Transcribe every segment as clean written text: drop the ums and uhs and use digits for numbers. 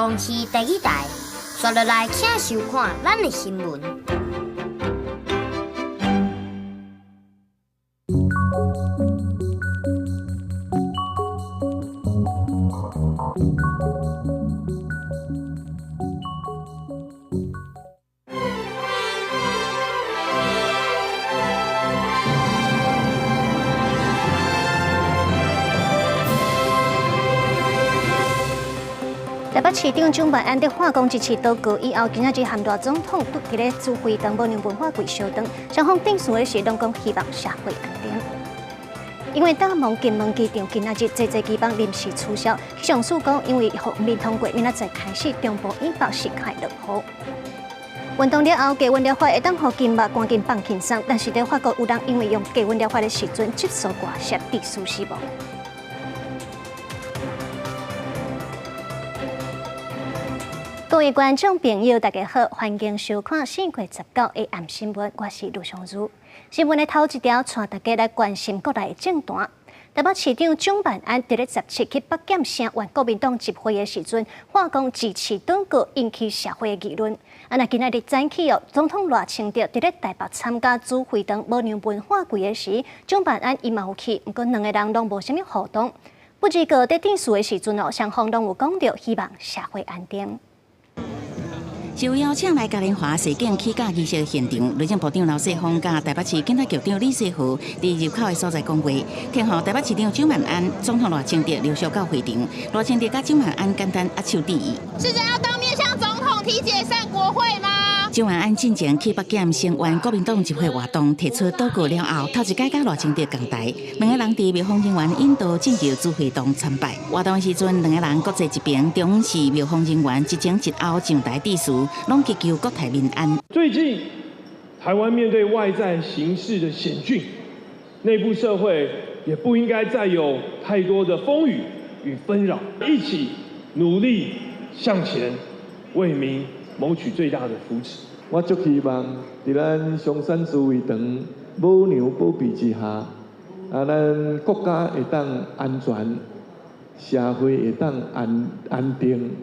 公視第二台。紲落來，請收看咱的新聞。台北市長蔣萬安佇化工一次禱告以後，今仔日和賴總統佇咧主會場母娘文化櫃相當，雙方致辭的時攏講希望社會安定。因為大夢金門機場今仔日濟濟機班臨時取消，氣象署講因為雨未通過，明仔載開始中部以北是開落雨。運動了後，低溫療法會當予筋肉趕緊放輕鬆，但是佇法國有人因為用低溫療法的時陣，激素外泄，致死死亡。各位觀眾朋友，大家好，歡迎收看4月19的暗新聞，我是盧尚如。新聞的頭一條，帶大家來關心國內的政壇。台北市長蔣萬安佇咧17去北檢聲援國民黨集會的時陣，話講支持頓過，引起社會的議論。啊，那今仔日早起哦，總統賴清德佇咧台北參加主會堂母娘文化櫃的時，蔣萬安伊嘛有去，毋過兩個人攏無啥物互動。不過佇致辭的時陣哦，雙方攏有講著希望社會安定。受邀請來嘉年華實景起價儀式現場，內政部長劉世鋒佮台北市警察局長李世和佇入口的所在講話。聽候台北市長蔣萬安、總統賴清德陸續到會場，賴清德佮蔣萬安簡單握手致意。市長要當面向總統提解散國會嗎？蔣萬安進前去北檢聲援國民黨集會活動，提出禱告了後，頭一擺佮賴清德仝台，兩个人佇廟方人員引導進入主會堂參拜。活動時陣，兩个人各坐一邊，中央是廟方人員一前一後上台致辭，攏祈求國泰民安。最近，台灣面對外在形勢的險峻，內部社會也不應該再有太多的風雨與紛擾，一起努力向前，為民謀取最大的福祉。我足希望佇咱松山主會堂母娘保庇之下，啊，咱國家會當安全，社會會當安安定，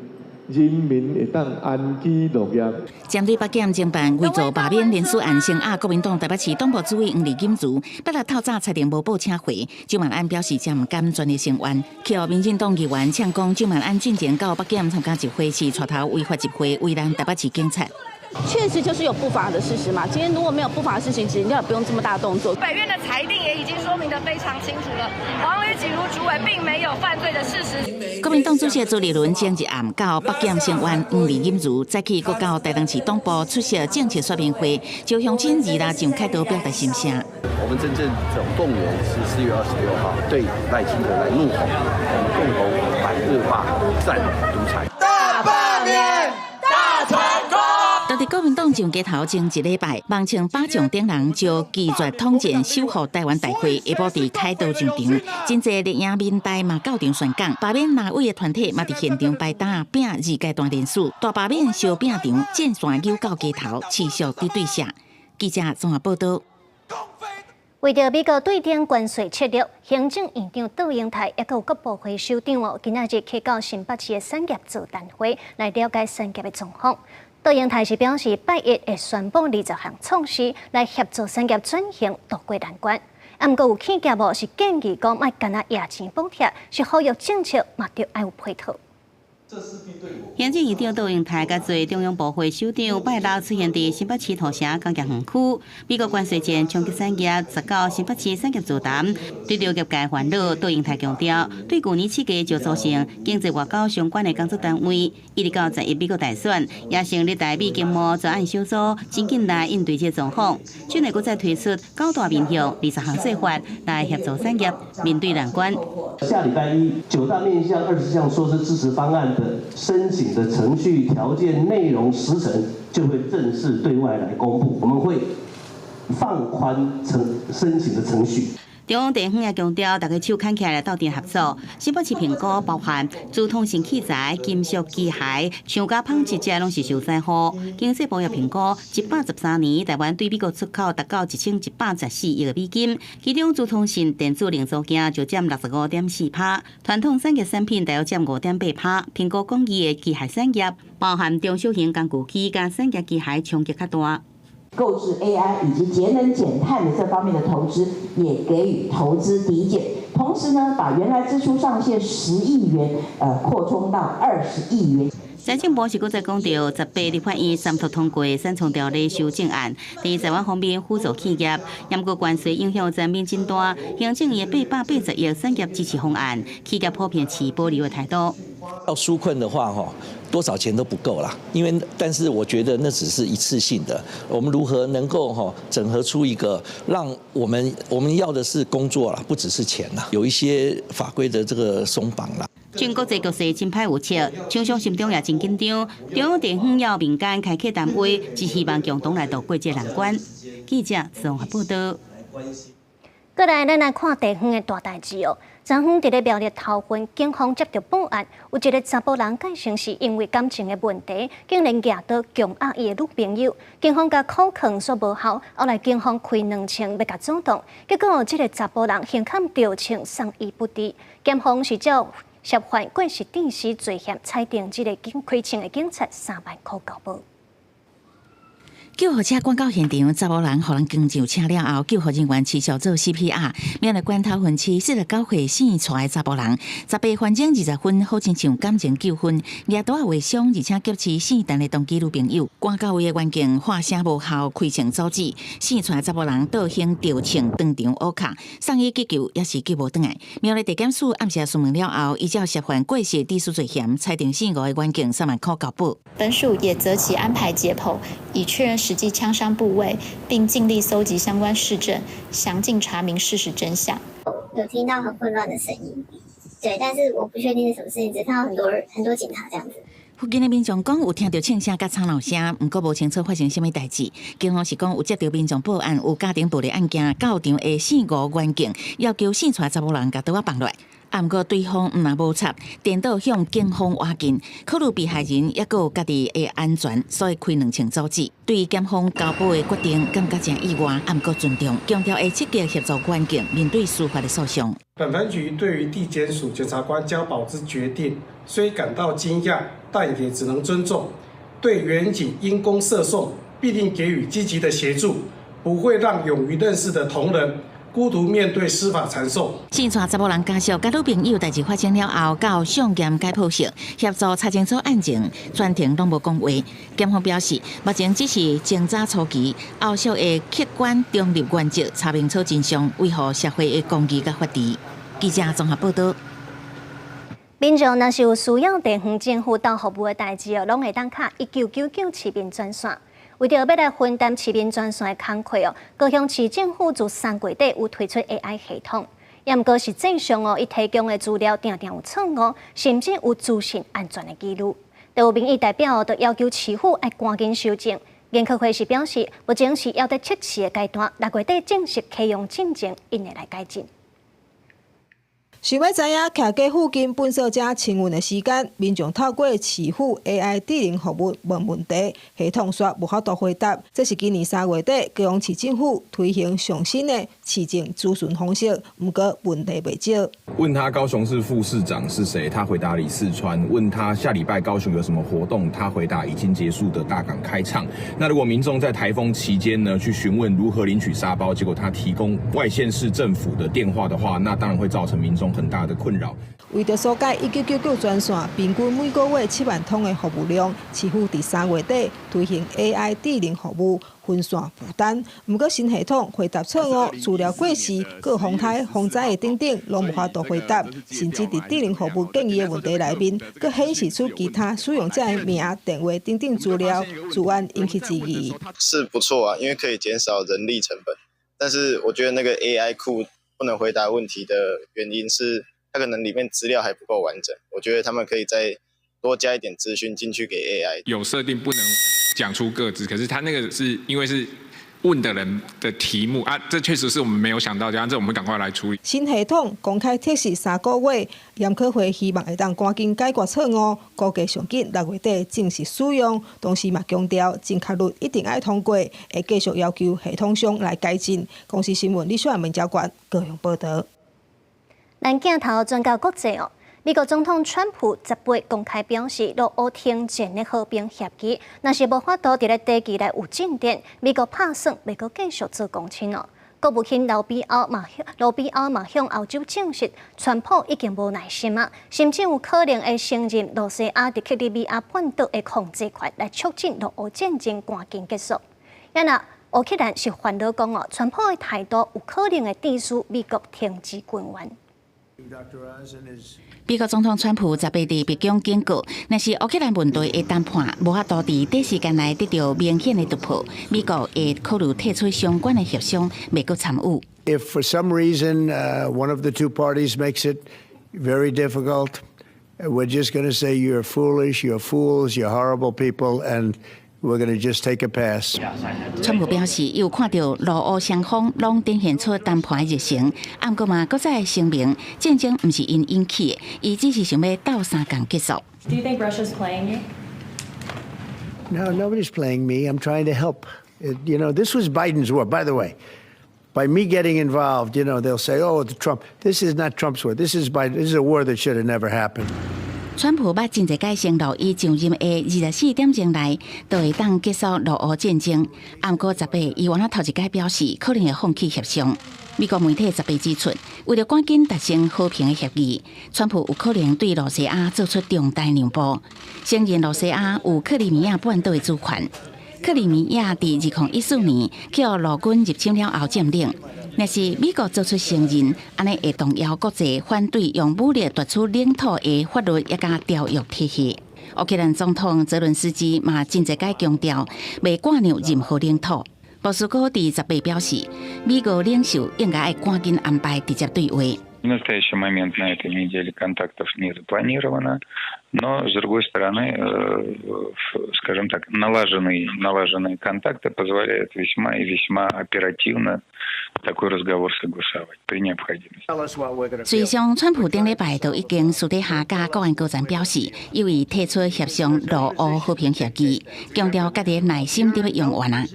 人民會當安居樂業。針對北檢偵辦偽造罷免人事案，聲押國民黨台北市黨部主委黃麗錦如，拜六透早裁定無報請回。蔣萬安表示，這毋甘全力聲援。去予民進黨議員嗆講，蔣萬安進前到北檢參加集會是帶頭違法集會，為難台北市警察。確實就是有不法的事實嘛。今天如果沒有不法的事情，其實應該也不用這麼大動作。北院的裁定也已經說明得非常清楚了，黃呂錦茹主委並沒有犯罪的事實。國民黨主席朱立倫前日暗到北檢聲援黃麗錦如，再去閣到台東市黨部出席政策說明會，招鄉親二啦上凱道表達心聲。我們真正總動員是4月26號，對賴清德來怒吼，我們共同反惡霸、戰獨裁。大罷免，大成功。當地國民黨上街頭前一禮拜，網稱巴將等人就拒絕統戰守護台灣大會，下晡佇凱道上場，真濟綠營民代嘛到場宣講，罷免藍委的團體嘛佇現場擺檔拼二階段連署，大罷免相拼場戰線扭到街頭，持續佇對射。記者綜合報道。為著美國對中關稅策略，行政院長卓榮泰抑閣有各部會首長哦，今仔日去到新北市的產業座談會來了解產業的狀況。卓榮泰是表示，拜一會宣布20項措施來協助產業轉型渡過難關。啊，毋過有企業哦是建議講，莫干焦掖錢補貼，是呼籲政策嘛著愛有配套。行政院長卓榮泰佮濟中央部會首長拜六出現佇新北市土城工業園區，美國關稅戰衝擊產業，19新北市產業座談，對著業界煩惱，卓榮泰強調，對舊年7月就組成經濟外交相關的工作單位，一直到11美國大選，也成立台美經貿專案小組，真緊來應對這個狀況。去年閣再推出九大面向20項做法來協助產業面對難關。下禮拜一，九大面向20項措施支持方案的申請的程序、條件、內容、時程就會正式對外來公布。我們會放寬程申請的程序。中央地方也強調，大家手牽起來鬥陣合作。新北市評估包含資通訊器材、金屬機械、廠家紡織，這攏是受災戶。經濟部也評估，113年台灣對美國出口達到1114億美金，其中資通訊電子零組件就佔65.4%，傳統產業產品大約佔5.8%。評估廣義的機械產業，包含中小型工具機佮產業機械衝擊較大。購置 AI 以及節能減碳的這方面的投資，也給予投資抵減。同時呢，把原來支出上限10億元，擴充到20億元。財政部是閣再講著，18立法院三讀通過產創條例修正案，佇台灣方面輔助企業，毋過關稅影響層面真大。行政院880億產業支持方案，企業普遍持保留的態度。要紓困的話，哈，多少錢都不夠啦。因為，但是我覺得那只是一次性的。我們如何能夠哈整合出一個，讓我們要的是工作啦，不只是錢啦。有一些法規的這個鬆綁啦。全國際局勢真歹預測，廠商心中也真緊張。中央地方與民間開啟單位，只希望共同來渡過這難關。記者綜合報道。過來，咱來看地方的大代誌哦。昨昏佇咧苗栗頭份，警方接著報案，有一个查埔人解稱是因為感情的問題，竟然舉刀強壓伊的女朋友。警方共苦勸煞無效，後來警方開2槍欲共阻擋，結果這个查埔人胸坎著槍送醫不治。檢方是照涉犯過失致死罪嫌，裁定這个警開槍的警察3萬箍交保。救護車趕到現場，查某人予人扛上車了後，救護人員持續做 CPR。苗栗縣頭份市49歲姓蔡的查埔人，18分鐘20分，好親像感情糾紛，舉刀仔劃傷，而且挾持姓陳的同居女朋友。趕到位的員警喊聲無效，開槍阻止。姓蔡的查埔人倒胸著槍當場烏跤，送醫急救也是救無轉來。苗栗地檢署暗時詢問了後，依照涉犯過失致死罪嫌，裁定姓吳的員警3萬箍交保。本署也擇期安排解剖，以確認實際槍傷部位，並盡力蒐集相關事證，詳盡查明事實真相。有聽到很混亂的聲音，對，但是我不確定是什麼事情，只看到很多很多警察這樣子。附近的民眾講有聽著槍聲佮吵鬧聲，毋過無清楚發生啥物代誌。警方是講有接著民眾報案，有家庭暴力案件，到場的姓吳員警要求姓蔡查某人共刀仔放落來。啊，毋過對方毋但無插，顛倒向警方倚近，考慮被害人猶閣有家己的安全，所以開兩槍阻止。對檢方交保的決定感覺誠意外，啊，毋過尊重，強調會積極協助員警面對司法的訴訟。本分局對於地檢署檢察官交保之決定，雖感到驚訝，但也只能尊重。對員警因公涉訟，必定給予積極的協助，不會讓勇於認事的同仁孤獨面對司法纏訟。姓蔡查某人家屬佮女朋友代誌發生了後，到送檢解剖室協助查清楚案情，全程攏無講話。檢方表示，目前只是偵查初期，後續會客觀中立原則查明楚真相，維護社會的公義佮法治。記者綜合報道。民眾若是有需要地方政府鬥服務的代誌哦，攏會當敲1999市民專線。為著欲來分擔市民專線的工課哦，高雄市政府自3月底有推出 AI 系統，也毋過實際上哦，伊提供的資料定定有錯誤，甚至有資訊安全的疑慮。有民意代表就要求市府愛趕緊修正。研考會是表示，目前是猶佇測試的階段，6月底正式啟用進前，𪜶會來改進。想欲知影徛家附近糞掃車清運的時間，民眾透過市府 AI 智能服務問問題，系統煞無法度回答。這是今年3月底高雄市政府推行上新的市政諮詢方式，毋過問題袂少。問他高雄市副市長是誰，他回答李四川。問他下禮拜高雄有什麼活動，他回答已經結束的大港開唱。那如果民眾在颱風期間呢，去詢問如何領取沙包，結果他提供外縣市政府的電話的話，那當然會造成民眾很大的困擾。為著疏解1999專線平均每個月7萬通的服務量，市府佇3月底推行 AI 智能服務分散負擔。毋過新系統回答錯誤、資料過時、閣風颱、風災的等等，攏無法度回答。甚至佇智能服務建議的問題內面，閣顯示出其他使用者的名、電話等等資料，自然引起質疑。是不錯啊，因為可以減少人力成本。但是我覺得那個 AI 庫不能回答問題的原因是，它可能裡面資料還不夠完整。我覺得他們可以再多加一點資訊進去給 AI。有設定不能講出個資，可是它那個是因為是問的人的題目啊，這確實是我們沒有想到，這樣子我們趕快來處理。新系統公開測試3個月，研考會希望會當趕緊解決錯誤，估計上緊6月底正式使用。同時嘛強調正確率一定愛通過，會繼續要求系統商來改進。公視新聞李小文交關高雄報道。咱鏡頭轉到國際哦。美國總統川普18公開表示，俄烏停戰的和平協議，若是無法度佇咧短期內有進展，美國拍算袂閣繼續做公親哦。國務卿盧比歐嘛向歐洲證實，川普已經無耐心啊，甚至有可能會承認羅西亞佇克里米亞半島的控制權，來促進俄烏戰爭趕緊結束。啊若烏克蘭是煩惱講哦，川普的態度有可能會致使美國停止軍援。美國總統川普18佇白宮警告，若是烏克蘭問題的談判無法度佇短時間內得到明顯的突破，美國會考慮退出相關的協商，袂閣參與。 If for some reason one of the two parties makes it very difficult, we're just going to say you're foolish, you're fools, you're horrible people, and we're going to just take a pass. 川普表示，有看到俄烏雙方攏展現出談判的熱誠，毋過嘛，閣再聲明，戰爭毋是𪜶引起的，伊只是想欲鬥相共結束。 Do you think Russia's playing you? No, nobody's playing me. I'm trying to help. This was Biden's war, by the way. By me getting involved, they'll say, "Oh, the Trump." This is not Trump's war. This is Biden. This is a war that should have never happened. 川普捌真濟擺承諾，伊上任的24點鐘內就會當結束俄烏戰爭。毋過18，伊原來頭一擺表示可能會放棄協商。美國媒體18指出，為著趕緊達成和平的協議，川普有可能對羅西亞做出重大讓步，承認羅西亞有克里米亞半島的主權。克里米亞佇2014年去予俄軍入侵了後佔領。若是美國做出承認，按呢會動搖國際反對用武力奪取領土的法律以及條約體系。烏克蘭總統澤倫斯基嘛真濟擺強調，袂割讓任何領土。莫斯科佇18表示，美國領袖應該愛趕緊安排直接對話。 В настоящий момент на этой неделе контактов не запланировано, но, с другой стороны, скажем так, налаженные контакты позволяют весьма и весьма оперативно такой разговор согласовать при необходимости. 事實上，川普頂禮拜就已經私底下佮國安高層表示，有意退出協商俄烏和平協議，強調家己耐心佇欲用完啊，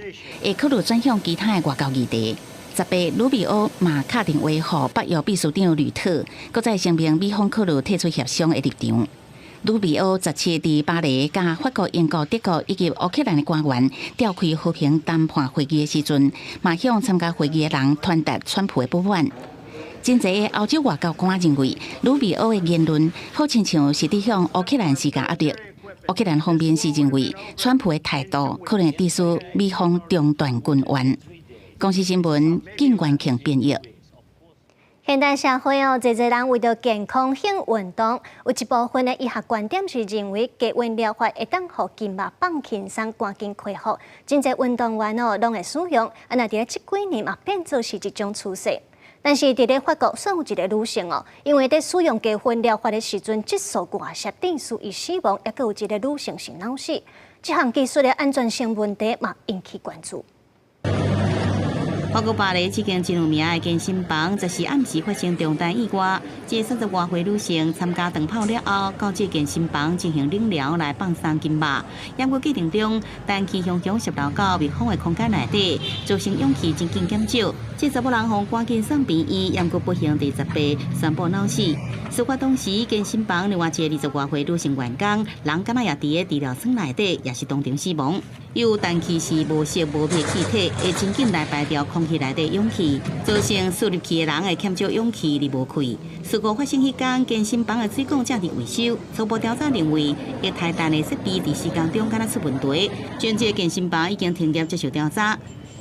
會考慮轉向其他的外交議題。18，魯比歐嘛敲電話予北約秘書長呂特，閣再聲明美方考慮退出協商的立場。魯比歐17佇巴黎佮法國、英國、德國以及烏克蘭的官員召開和平談判會議的時陣，嘛向參加會議的人傳達川普的不滿。真濟的歐洲外交官認為，魯比歐的言論好親像是佇向烏克蘭施加壓力。烏克蘭方面是認為，川普的態度可能會致使美方中斷軍援。公視新聞，靳元慶編譯。現代社會哦，濟濟人為著健康興運動，有一部分的醫學觀點是認為低溫療法會當予筋肉放輕鬆，趕緊恢復。真濟運動員哦，攏會使用，啊，若佇咧這幾年嘛變做是一種趨勢。但是佇咧法國，煞有一个女性哦，因為佇使用低溫療法的時陣，激素外泄，致使伊死亡，抑閣有一个女性是腦死。這項技術的安全性問題嘛引起關注。法國巴黎這間真有名的健身房，這是暗時發生重大意外。這30外歲女性參加長跑了後，到這健身房進行冷療來放鬆筋肉。毋過過程中，氮氣雄雄洩漏到密封的空間內底，造成氧氣真緊減少。這查某人予趕緊送病院，毋過不幸佇18宣布腦死。事發當時，健身房另外一个20外歲女性員工，人敢若也佇咧治療室內底，也是當場死亡。有氮氣是無色無味氣體，會真緊來排掉空氣內底氧氣，造成吸入去的人會欠少氧氣而無氣。事故發生彼工，健身房的水管正佇維修。初步調查認為，液態氮的設備佇施工中敢若出問題，全這健身房已經停業接受調查。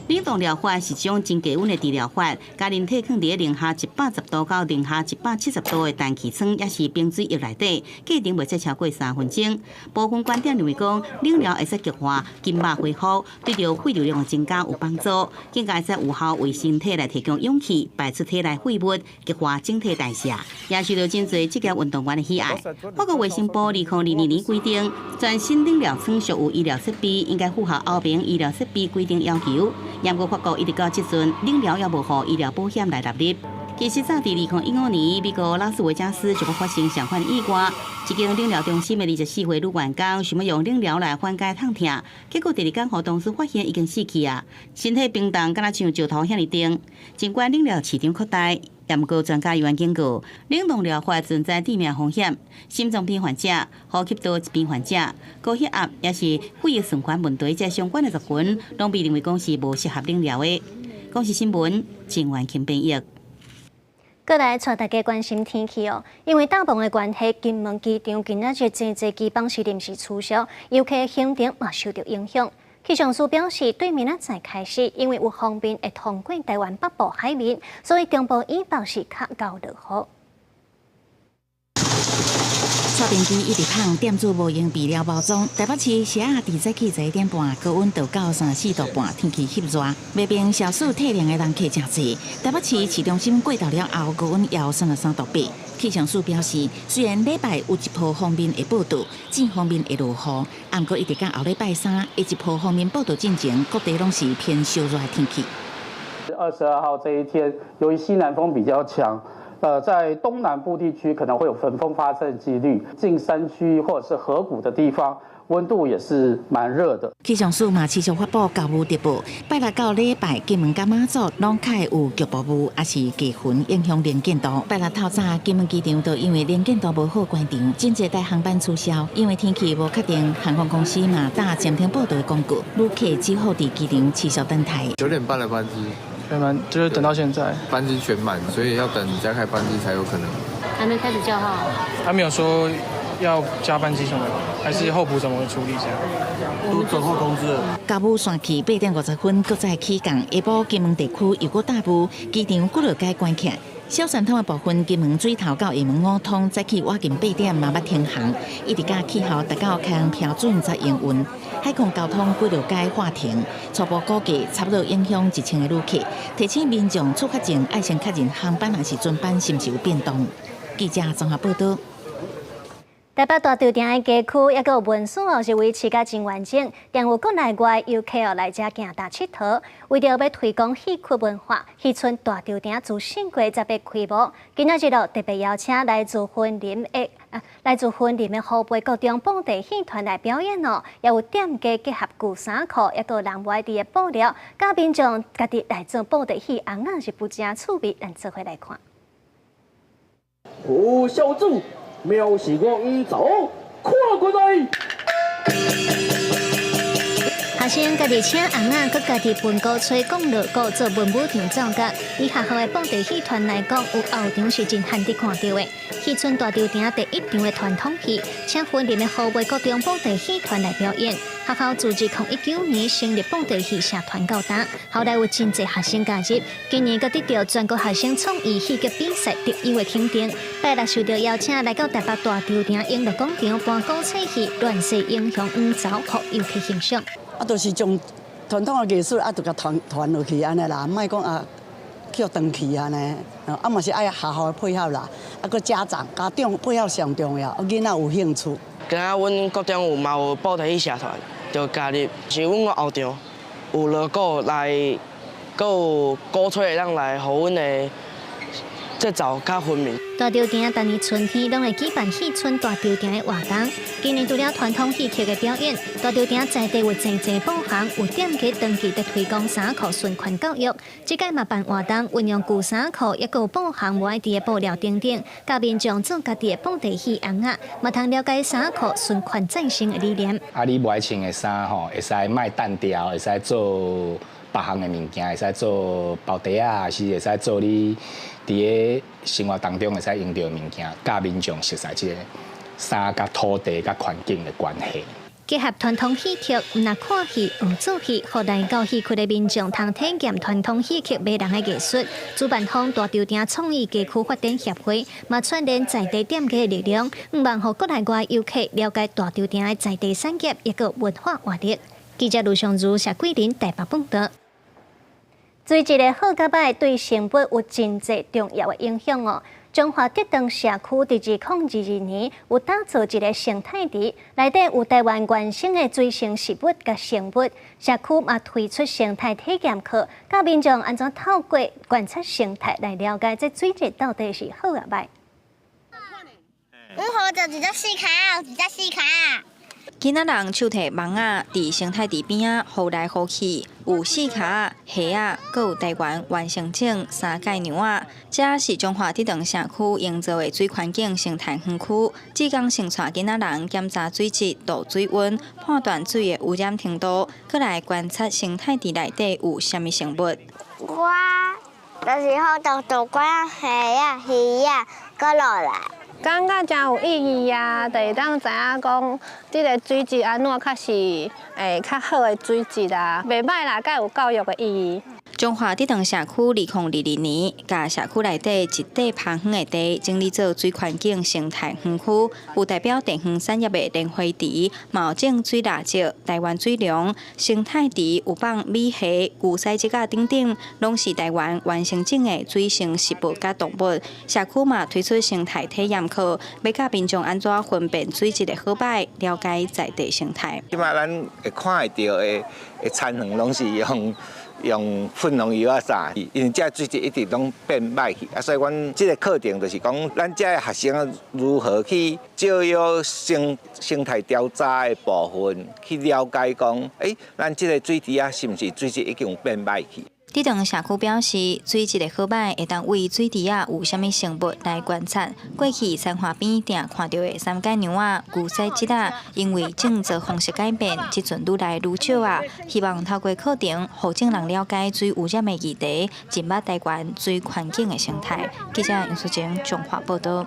冷凍療法是一種真低溫的治療法，將人體囥佇零下110度到零下170度的氮氣艙，抑是冰水浴內底，過程袂使超過3分鐘。部分觀點認為講，冷療會使強化筋肉恢復，對著血流量的增加有幫助，更加會使有效為身體來提供氧氣，排出體內廢物，激活整體代謝，也受到真濟職業運動員的喜愛。法國衛生部2022年規定，全新冷療艙屬有醫療設備，應該符合歐盟醫療設備規定要求。毋過法國一直到這陣，冷療猶無予醫療保險來納入。其實早佇2015年，美國拉斯維加斯就發生相款意外，一間冷療中心的24歲女員工想欲用冷療來緩解痛疼，結果第二工予同事發現已經死去啊，身體冰凍，敢若像石頭遐爾硬。儘管冷療市場擴大，毋過專家依然警告，冷凍療法存在致命風險，心臟病患者、呼吸道疾病患者、高血壓抑是血液循環問題這相關的族群，攏被認為講是無適合冷療的。公視新聞，鄭婉琴編譯。閣來帶大家關心天氣哦，因為大風的關係，金門機場今仔日真濟機班是臨時取消，遊客行程嘛受著影響。氣象署表示，對明仔載開始，因為有鋒面會通過台灣北部海面，所以中部以北是較𠢕落雨。蔡電機一直芳，店主無閒備料包裝。台北市時仔佇早起11點半，高溫就到34度半，天氣翕熱。袂平消暑退涼的人客誠濟。台北市市中心過晝了後，高溫有33度8。氣象署表示，雖然禮拜有一波鋒面會報到，正鋒面會落雨，毋過一直到後禮拜三，一波鋒面報到進前，各地攏是偏燒熱的天氣。 22號這一天，由於西南風比較強。在東南部地區可能會有焚風發生的幾率，近山區或者是河谷的地方，溫度也是蠻熱的。氣象署嘛持續發布厚霧特報，拜六到禮拜，金門佮馬祖攏較會有局部霧，抑是低雲影響能見度。拜六透早，金門機場就因為能見度無好關場，真濟台航班取消。因為天氣無確定，航空公司嘛打暫停報道的公告，旅客只好佇機場持續等待。9點半的班機。全滿，就是等到現在。班機全滿，所以要等加開班機才有可能。還沒開始叫號。還沒有說要加班機什麼，還是候補怎麼處理這樣？都等候通知。甲霧散去8點50分，閣再起降。下晡金門地區又閣大霧，機場幾落改關起來。小三通的部分，金門水頭到廈門五通，早起倚近8點嘛捌停航，一直到氣候達到開航標準才營運。海空交通幾落改劃停，初步估計差不多影響1000個旅客。提醒民眾出發前愛先確認航班抑是船班是毋是有變動。記者綜合報道。台北大稻埕的街區抑閣有文史哦，是維持甲真完整，定有國內外遊客哦來遮行踏𨑨迌。為著欲推廣戲曲文化，戲村大稻埕自4月18開幕，今仔日就特別邀請來自雲林的啊，來自雲林的湖貝國中布袋戲團來表演哦，也有店家結合舊衫褲，抑閣人無愛挃的布料，教民眾家己來做布袋戲，尪仔是不正趣味，咱做伙來看。胡小子。藐視我黃巢，看過來！學生家己請尪仔，閣家己分鼓吹講鑼鼓做文武場奏樂。以學校的布袋戲團來講，有後場是真罕得看著的。戲村大稻埕第一場的傳統戲，請雲林的湖貝國中布袋戲團來表演。學校自2019年成立布袋戲社團到今，後來有真濟學生加入，今年閣得著全國學生創意戲劇比賽特優的肯定。拜六受著邀請來到台北大稻埕永樂廣場搬古册戲《亂世英雄黃巢》，予遊客欣賞。啊，就是將傳統的藝術啊，就共傳傳落去按呢啦，莫講啊，去予斷去按呢，啊嘛是愛學校的配合啦，啊閣家長家長配合上重要，囡仔有興趣。今仔阮國中有嘛有布袋戲社團，就加入，是阮個後場有鑼鼓來，閣有鼓吹的人來，予阮的節奏較分明。大稻埕逐年春天攏會舉辦戲村大稻埕的活動。今年除了傳統戲曲的表演，大稻埕在地有真濟布行，有店家長期佇推廣衫褲循環教育。這擺嘛辦活動，運用舊衫褲，抑閣有布行無愛挃的布料等等，教民眾做家己的布袋戲尪仔，嘛通了解衫褲循環再生的理念。啊，你無愛穿的衫吼，會使莫擲掉，會使做別項的物件，會使做包袋仔，還是會使做你佇咧生活當中會使用著的物件，教民眾熟悉這个衫佮土地佮環境的關係。結合傳統戲曲，毋但看戲、學做戲，予來到戲曲的民眾通體驗傳統戲曲迷人的藝術。主辦方大稻埕創意街區發展協會嘛串聯在地店家的力量，向望予國內外遊客了解大稻埕的在地產業，抑閣文化活力。記者盧尚如、謝桂林台北報導。水質的好佮歹對生物有真濟重要的影響哦。彰化竹塘社區佇2022年有打造一个生態池，內底有台灣原生的水生植物佮生物。社區嘛推出生態體驗課，教民眾按怎透過觀察生態來了解這水質到底是好抑䆀。阮好就一隻四跤，一隻四跤。囡仔人手提網仔，佇生態池邊仔浮來浮去，有四跤、蝦仔，閣有台灣原生種三界娘仔。這是彰化竹塘社區營造的水環境生態園區，志工先帶囡仔人檢查水質、度水溫，判斷水的污染程度，閣來觀察生態池內底有啥物生物。我就是好多大罐蝦仔、魚仔，閣落來。感覺誠有意義啊！就會當知影講，這个水質按怎較是較好的水質啊，袂䆀啦，閣有教育的意義。彰化竹塘社區2022年，共社區內底一塊芳園的地整理做水環境生態園區，有代表地方產業的蓮花池，嘛有種水蠟燭、台灣水龍、生態池有放米蝦、牛屎蜆仔等等，攏是台灣原生種的水生植物佮動物。社區嘛推出生態體驗課，欲教民眾按怎分辨水質的好䆀，了解在地生態。這擺咱會看會著的的田園，攏是用噴農藥啊啥，因為這水質一直攏變䆀去，啊，所以阮這个課程就是講，咱這學生如何去借用生態調查的部分，去了解講，咱這个水池啊，是毋是水質已經變䆀去？竹塘社區表示，水質的好䆀會當對水池仔有啥物生物來觀察。過去三華邊定看著的三界娘仔、牛屎蜆仔，因為種植方式改變，這陣愈來愈少啊。希望透過課程，予眾人了解水污染的議題，認捌台灣水環境的生態。記者楊淑晶彰化報導。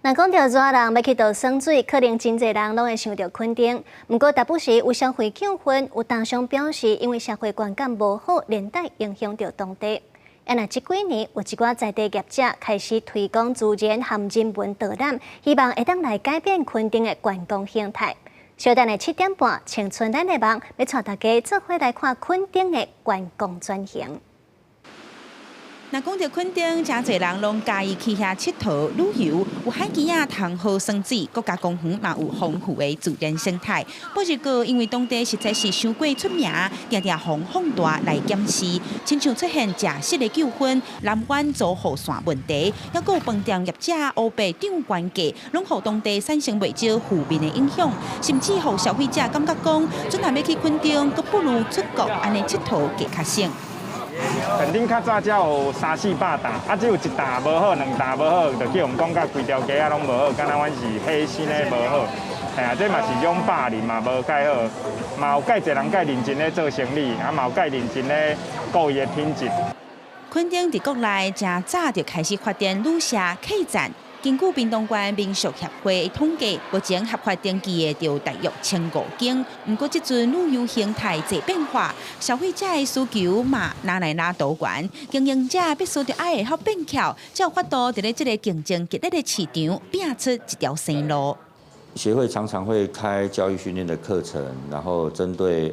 若講著熱人欲去佗耍水，可能真濟人攏會想著墾丁。毋過，逐不時有消費糾紛，有廠商表示，因為社會觀感無好，連帶影響著當地。啊，若這幾年有一寡在地業者開始推廣自然和人文導覽，希望會當來改變墾丁的觀光形態。小等下7點半，青春咱的夢，欲帶大家做伙來看墾丁的觀光轉型。若講著墾丁，誠濟人攏佮意去遐𨑨迌旅遊，有海墘仔通好耍水，國家公園嘛有豐富的自然生態。不過，因為當地實在是傷過出名，定定予放大來檢視，親像出現食食的糾紛、南灣租予線問題，抑閣有飯店業者烏白漲懸價，攏予當地產生袂少負面的影響，甚至予消費者感覺講，陣若欲去墾丁，閣不如出國按呢𨑨迌加較省。墾丁較早才有三四百棟，啊，只有一棟無好，兩棟無好，就叫人講甲規條街仔攏無好，敢若阮是黑心的無好。嘿啊，這嘛是一種霸凌嘛，無蓋好，嘛有蓋濟人蓋認真咧做生意，啊嘛有蓋認真咧顧伊的品質。墾丁佇國內誠早就開始發展旅社客棧。根據屏東縣民宿協會統計，目前合法登記的就大約1500間。毋過這陣旅遊形態濟變化，消費者的需求嘛愈來愈多元，經營者必須著愛會曉變巧，才有法度佇咧這个競爭激烈的市場，拚出一條生路。協會常常會開教育訓練的課程，然後針對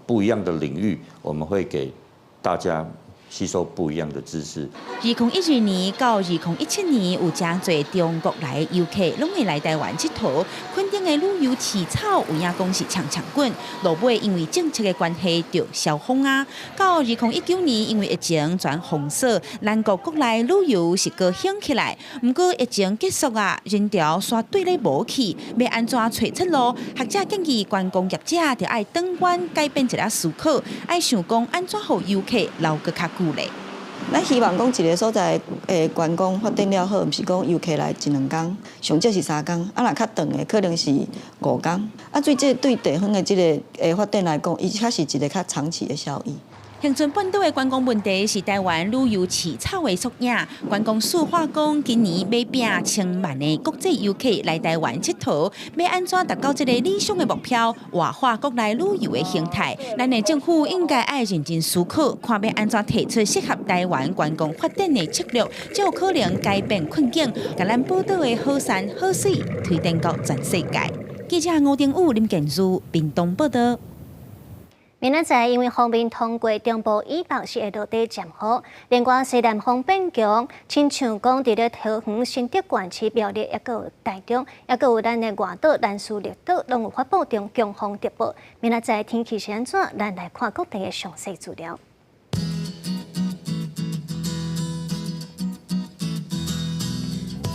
不一樣的領域，我們會給大家吸收不一樣的知識。2012年到2017年，有誠濟中國來的遊客攏會來台灣𨑨迌。墾丁的旅遊市草有影講是衝衝滾，落尾因為政策的關係就消風啊。到2019年，因為疫情全封鎖，南國國內旅遊是閣興起來。毋過疫情結束啊，人潮煞對咧無去，欲按怎揣出路？學者建議觀光業者著愛轉彎改變一下思考，愛想講按怎予遊客留閣較久咧。咱希望講一个所在的觀光發展了好，毋是講遊客來一兩工，上少是3工，啊若較長的可能是5工。啊，對這對地方的這个發展來講，伊較是一个較長期的效益。恆春半島的觀光問題是台灣旅遊市草的縮影。觀光署話講，今年欲拚千萬的國際遊客來台灣𨑨迌，欲按怎達到這个理想的目標，活化國內旅遊的形態？咱的政府應該愛認真思考，看欲按怎提出適合台灣觀光發展的策略，才有可能改變困境，共咱寶島的好山好水推展到全世界。記者吳定武、林建儒，屏東報導。明仔載因為鋒面通過中部以北是會落地漸雨，另外西南風變強，親像講佇咧桃園、新竹縣市、苗栗，抑閣有台中，抑閣有咱的外島、蘭嶼、綠島，攏有發布中強風特報。明仔載天氣是按怎？咱來看各地的詳細資料。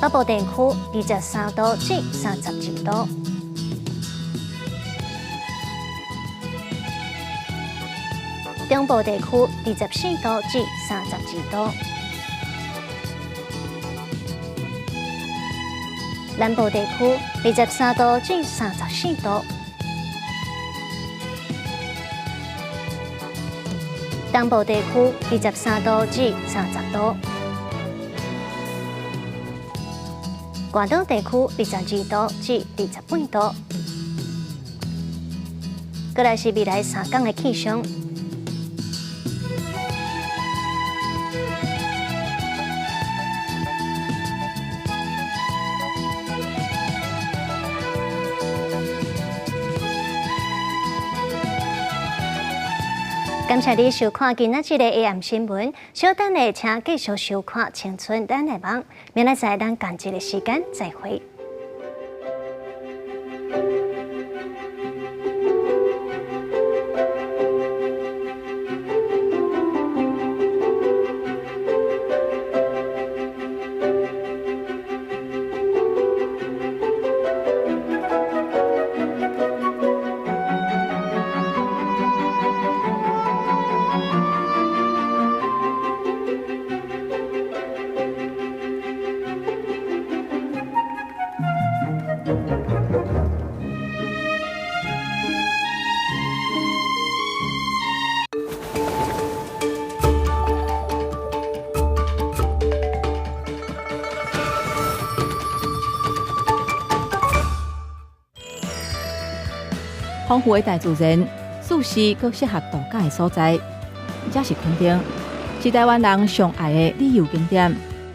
北部地區23度至31度。中部地區24度至32度，南部地區23度至34度，東部地區23度至30度，外島地區22度至28度。過來是未來3天的氣象。感謝你收看今仔日的 AM 新聞，稍等下請繼續收看《青春咱的網》，明仔載咱仝一个時間再會。豐富的大自然，舒適閣適合度假的所在，這是墾丁，是臺灣人上愛的旅遊景點。